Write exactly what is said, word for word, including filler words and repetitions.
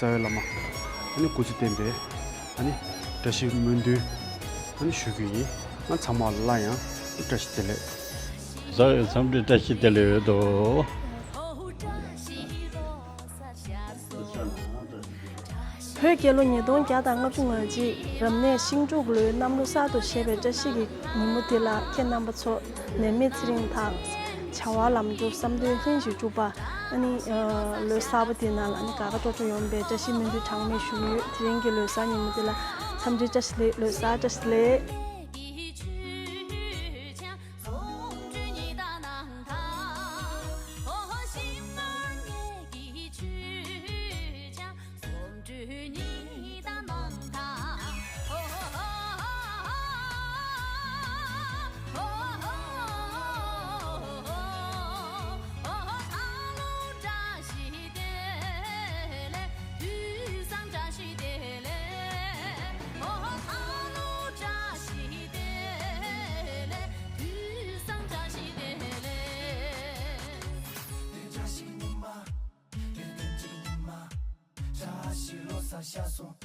རྩ་བའི་བླ་མ་ཨ་ནི་སྐུ་ཚེ་བརྟན་པའི་ཨ་ནི་བཀྲ་ཤིས་སྨོན་འདུན་ཨ་ནི་ཞུ་རྒྱུ་ཡིན། ང་ཚང་མ་ལ་ཡང་བཀྲ་ཤིས་བདེ་ལེགས། བཟའ་བའི་འཚམས་འདྲི་བཀྲ་ཤིས་བདེ་ལེགས་ཡོད་དོ། བོད་རྒྱལ་ལོ་ཉིས་སྟོང་བརྒྱ་དང་ལྔ་བཅུ་ང་གཅིག་རབ་གནས་ཤིང་འབྲུག་ལོའི་གནམ་ལོ་གསར་དུ་བཞད་པའི་བཀྲ་ཤིས་ཀྱི་ཉིན་མོ་འདི་ལ་ཁྱེད་རྣམ་པ་ཚོ་ནད་མེད་ཚེ་རིང་དང་། བྱ་བ་ལམ་འགྲོ་བསམ་དོན་ལྷུན་གྱིས་འགྲུབ་པ། ཨ་ནི་ལོ་གསར་པ་འདི་ནང་ལ་ཨ་ནི་དགའ་དགའ་སྤྲོ་སྤྲོ་ཡོང་བའི་བཀྲ་ཤིས་སྨོན་འདུན་གྲངས་མེད་ཞུ་གི་ཡོད། དེ་རིང་གི་ལོ་གསར་ཉིན་མོ་འདི་ལ་འཚམས་འདྲི་བཀྲ་ཤིས་བདེ་ལེགས། ལོ་གསར་བཀྲ་ཤིས་བདེ་ལེགས། བཀྲ་ཤིས་ཉི་མ། བཀྲ་ཤིས་ཉི་མ། བཀྲ་ཤིས་ལོ་གསར་ཤར་སོང་